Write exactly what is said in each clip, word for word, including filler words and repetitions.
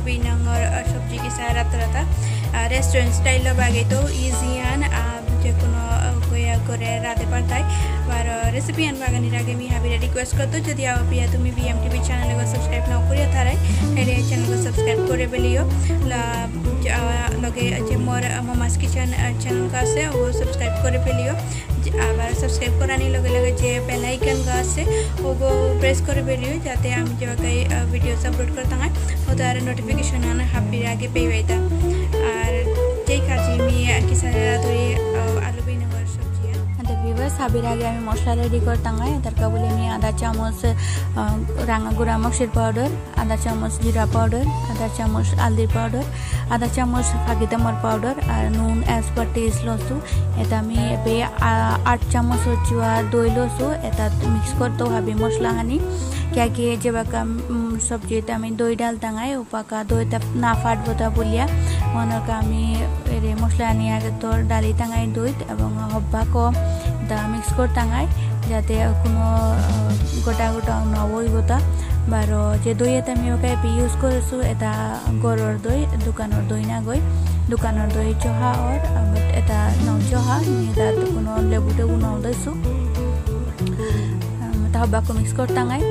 দুই নম্বর, আহ, সবজি কিসা রাতা রাতা, আহ, restaurant style বাগে তো easy আন, আহ, যে কোনো, আহ, গয়া করে রাতে পারতাই। আর, আহ, recipe আন বাগানির আগে আমি হাবিরে request করতো, যদি আও পিয়া তুমি বিএমটিভি channel গো subscribe না করিয়া থারাই, তাহলে channel গো subscribe করে বেলিও। লা-, আহ, লগে যে মোর, আহ, Mama's Kitchen, আহ, channel গো আছে, ও subscribe করে বেলিও। যে আবার subscribe করানি লগে লগে যে bell icon গো আছে, ওগো press করে বেলিও, যাতে আমি যে বাকাই, আহ, videos upload করতাম হয়, ও তার notification আনা হাবির আগে পেয়ে পাইতা। আর যেই কাজে আমি, আহ, কিসারে রাধুরি, আহ, আলু বিনগর সবজি আন। আচ্ছা viewers, হাবির আগে আমি মশলা ready করতাম হয়, তার কাবুলে আমি আধা চামচ, আহ, রাঙা গুঁড়া মরিচের powder, আধা চামচ জিরা powder, আধা চামচ হালদির powder, আধা চামচ ফাগিতামর powder, আর নুন as per taste লসু। এটা আমি এবে, আ, আট চামচ হচ্ছুয়া দই লসু। এটা mix করতে হবে মশলা হানি। কিয়া কি যে বাকা, উম, সবজিতে আমি দই ডালতাঙাই, উপাকা দইটা না ফাটবো তা বলিয়া। মনে আমি এরে মশলা হানি আগে তোর ডালিতাঙাই দই এবং হব্বাকো দা mix করতাঙাই, যাতে কোনো, আহ, গোটা গোটা না হইব তা। বারো যে দই এটা আমি ওকে এপি use করেছু, এটা গরুর দই, দোকানের দই না গই, দোকানের দই চহা অর, আহ, but এটা নাও চহা, আমি এটা কোনো লেবু টেবু নাও দিছু। আহ, তা হব্বাকো mix করতাঙাই।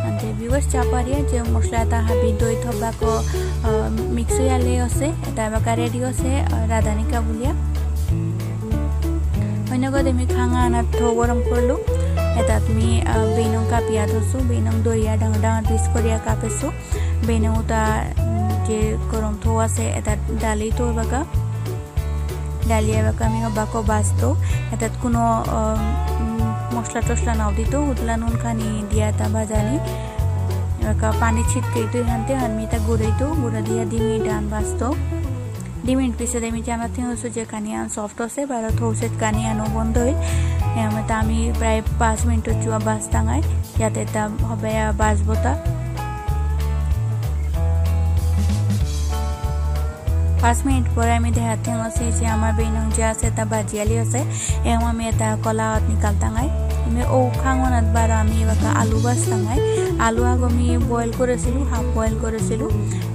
আনতে viewers চা পারিয়া যে মশলা এটা হাবি দই থব্বাকো, আহ, mix হইয়ালে আছে, এটা এবাকা ready আছে, আহ, রাধানিকা বুলিয়া। অন্যগত আমি খাঙা আনাত থৌ গরম করলু। এটাত আমি, আহ, বেইনং কাপিয়া থসু, বেইনং দইয়া ডাঙর ডাঙর piece করিয়া কাপেসু। বেইনং উতা, উম, যে গরম থৌ আছে, এটাত ডালি থৌ বাকা। ডালিয়া বাকা আমি হবাকো বাজতো। এটাত কোনো, আহ, উম, মশলা টশলা নাও দিত, উতলা নুন খানি দিয়া তা বাজানি। এবাকা পানি ছিটকে তুই হানতে হানমি তা গুড়াইতো, গুড়া দিয়া দিমি ডান বাজতো। দুই মিনিট পিছে আমি জানা থিং হচ্ছে যে কানিয়ান soft আছে, বারো থৌসেত কানিয়ানও বন্ধ হইল। এ, আমি তা আমি প্রায় পাঁচ মিনিট চুয়া বাস টাঙাই, যাতে তা হবে, আ, বাস বোতা। পাঁচ মিনিট পরে আমি দেখা থিং হচ্ছে যে আমার বেইনং যে আছে তা বাজিয়ালি আছে, এবং আমি এটা কলা আত নিকাল টাঙাই। আমি ও খাঙনাত বারো আমি এবার আলু বাস টাঙাই। আলু আগো আমি boil করেছিল, half boil করেছিল।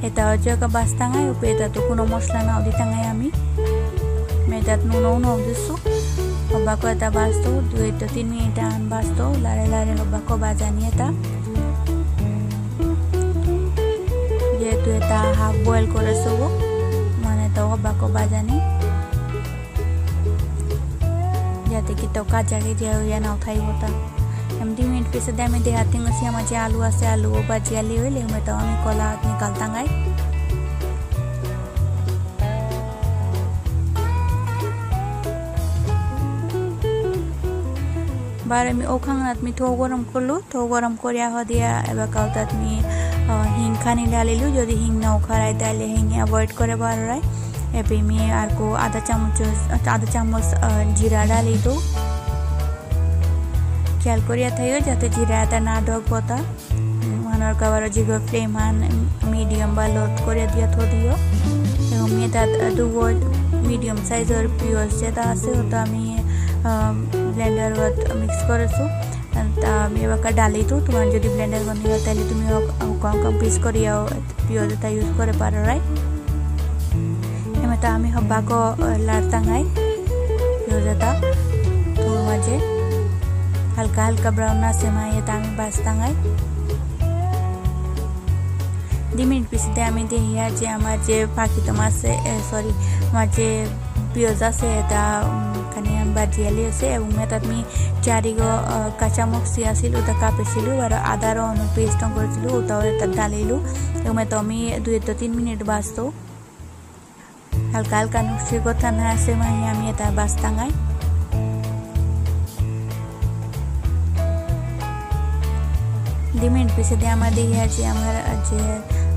এটা হচ্ছে একটা বাস্তাঙাই, উপরে এটা তো কোনো মশলা নাও দিতাঙাই আমি। মেয়েটাত নুনও নাও দিছু। হবাকো এটা বাস্তু, দুই তো তিন মিনিট আন বাস্তু, লারে লারে হবাকো বাজানি এটা। যেহেতু এটা half boil করেছু, মানে তো হবাকো বাজানি। যাতে কি তো কাজা কে যে ইয়া নাও থাইব তা। এম দুই মিনিট পিছে দে আমি দেহা তিন সিয়া মাঝে আলু আছে, আলু ও বাজিয়ালি হইলে, এমে তো আমি কলা নিকাল টাঙাই। বারো আমি ও খাঙনাত আমি থৌ গরম করলু, থৌ গরম করিয়া হদিয়া এবার কাউতাত আমি, আহ, হিং খানি ডালিলু, যদি হিং নাও খারাই তাহলে হিং avoid করে বারোরাই। এপি আমি আর কো আধা চামচ, আধা চামচ, আহ, জিরা ডালিতু। খেয়াল করিয়া থাইও যাতে জিরা এটা না ডগ বতা। উম, ওহানর কাবার জিগো flame হান medium বা low করে দিয়া থো দিও। এবং আমি এটা দুগো medium sizeর পিঁয়াজ যেটা আছে ওটা আমি, আহ, blender ত mix করেছু। তা আমি এবার ডালিতু, তোমার যদি blender গ নিও তাহলে তুমি ও-, ও কম কম piece করিয়াও পিঁয়াজ এটা use করে পারো, right? এমে তো আমি হবাকো, আহ, লাড়তাঙাই পিঁয়াজ এটা থোর মাঝে হালকা হালকা brown আসে মা, এটা আমি বাজতাঙাই। দুই মিনিট পিছতে আমি দেখিয়া যে আমার যে পাখিতো মাছ, এ, sorry, আমার যে পিঁয়াজ আছে, এটা, উম, খানি আমি বাজিয়ালি আছে এবং এটাত আমি চারিগো, আহ, কাঁচা মরিচ আছিল, ওটা কাপেছিল, আর আদা রসুন paste করেছিল, ওটাও এটা ডালিলু এবং এটা আমি দুই তো তিন মিনিট বাজতো। হালকা হালকা নুকসি কথা না আছে, মানে আমি এটা বাজতাঙাই। দুই মিনিট পিছে দিয়ে আমার দেখি আছে আমার যে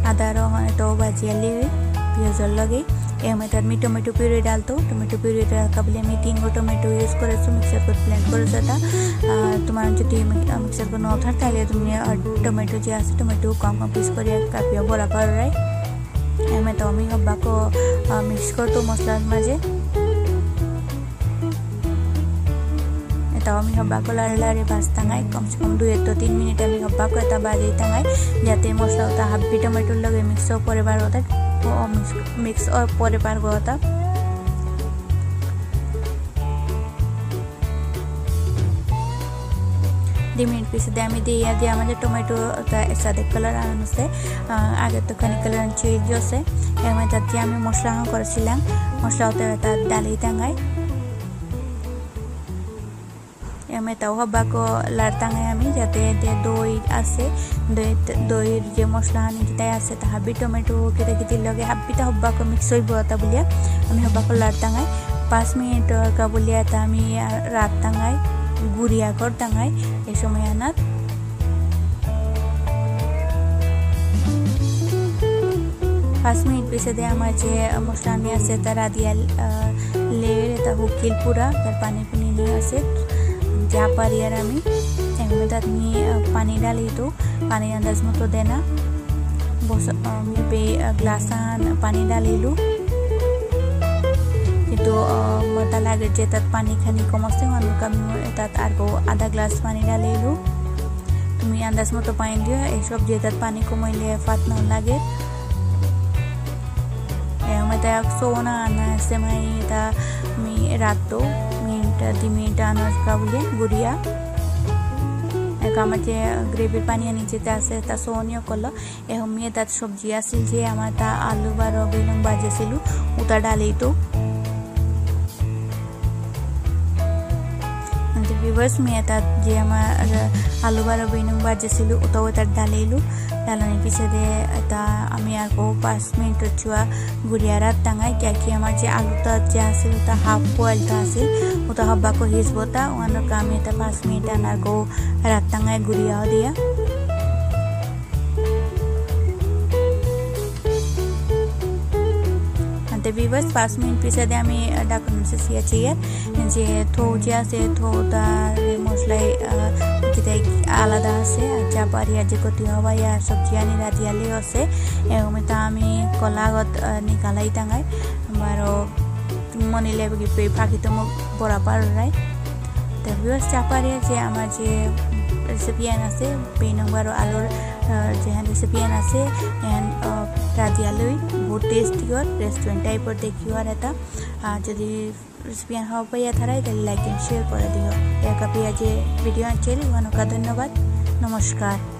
আদা রসুন এটাও বাজিয়ালি পিঁয়াজর লগে। এর মধ্যে আমি টমেটো puree ডালতো, টমেটো puree ডাল কাবলে আমি তিনগো টমেটো use করেছি, mixer করে blend করেছি এটা। আর তোমার যদি মি-, mixer করে না থার তাহলে তুমি, আহ, টমেটো যে আছে টমেটো কম কম piece করে কাপিয়া বড়া পারো, right? এমে তো আমি হবাকো, আহ, mix করতো মশলার মাঝে। এ তো আমি হব্বাকো লাড়ে লাড়ে বাজতাঙাই, কমসে কম দুই তো তিন মিনিট আমি হব্বাকো এতা বাজাইতাঙাই, যাতে মশলা ওতা হাব্বি টমেটোর লগে মিক্স অ পরে বার ওতা, ও মিক্স, মিক্স অ পরে বার ওতা। দুই মিনিট পিছে দে আমি দিয়া দিয়া আমার যে টমেটো ওতা এসাদে কালার আনছে, আহ, আগে তো খানি কালার চেঞ্জ আছে। এর মধ্যে যাতে আমি মশলা হান করেছিলাম, মশলা ওতা এতা ডালি টাঙাই। এমে তাও হব্বাকো লাড়তাঙাই আমি, যাতে এতে দই আছে, দই, দইর যে মশলা আনি কিতাই আছে, তা হাবি টমেটো কিতা কিতির লগে হাব্বিতা হব্বাকো মিক্স হইব তা বুলিয়া আমি হব্বাকো লাড়তাঙাই। পাঁচ মিনিট কা বুলিয়া তা আমি, আহ, রাখতাঙাই, গুড়িয়া করতাঙাই। এই সময় আনার পাঁচ মিনিট পিছে দে আমার যে মশলা আনি আছে, তা রাধিয়া, আহ, লের, এটা হুকিল পুরা, তার পানি পুনি নিয়ে আছে, যা পারি আর আমি। এমনি তাত আমি, আহ, পানি ডালি তো, পানি আন্দাজ মতো দেনা। বস, আহ, আমি বে, আহ, গ্লাস আন পানি ডালিলু। কিন্তু, আহ, মতা লাগে যে তাত পানি খানি কম আছে, মানুষ আমি তাত আর আধা গ্লাস পানি ডালিলু। তুমি আন্দাজ মতো পানি দিও, এই সবজি এটাত পানি কমাইলে ফাত না লাগে। এ, আমি এটা সোনা আনা আছে, মানে এটা আমি রাখতো, মিনিট, দুই মিনিট আনার কাবুলে গুড়িয়া। এক আমার যে গ্রেভির পানি আনি যেটা আছে, এটা সোনিও করলো। এখন আমি এটাত সবজি আছিল যে আমার তা আলু বারো বেগুন বাজেছিল, ওটা ডালেই তো। আনতে ভিউয়ার্স, মি এটাত যে আমার, আহ, আলু বারো বেগুন বাজেছিল, ওটাও এটাত ডালেইলু। ডালানি পিছে দে এটা আমি আর কো পাঁচ মিনিট চুয়া গুড়িয়া রাখতাঙাই, কিয়া কি আমার যে আলুটা যে আছিল, ওটা হাফ বয়েলটা আছিল, ওটা হব্বাকো হিসবো তা, ওয়ানোর কা আমি এটা পাঁচ মিনিট আনার কো রাখতাঙাই গুড়িয়াও দিয়া। আনতে ভিউয়ার্স, পাঁচ মিনিট পিছে দে আমি, আহ, ডাকন সে সিয়া চেয়ার, যে থৌ যে আছে, থৌ তার মশলাই, আহ, কিতাই আলাদা আছে, আর চা পারি আর যে কতি হবা ইয়া সবজি আনি রাধিয়ালে আছে, এরকম তা আমি কলাগত, আহ, নিকালাই টাঙাই, বারো মনিলে কি পে ফাঁকি তো মুখ বরাবর রাই। তো ভিউয়ার্স, চা পারি যে আমার যে রেসিপি আন আছে, বেইনং বারো আলুর, আহ, যেহান রেসিপি আন আছে, এহান, আহ, রাধিয়ালই বহুত টেস্টি অর, রেস্টুরেন্ট টাইপর দেখিও আর এটা। আর যদি রেসিপি আন হবা ইয়া থারাই, তাহলে like and share করে দিও। একা পেয়া যে ভিডিও আন চেলি, ওয়ানোকা ধন্যবাদ। নমস্কার।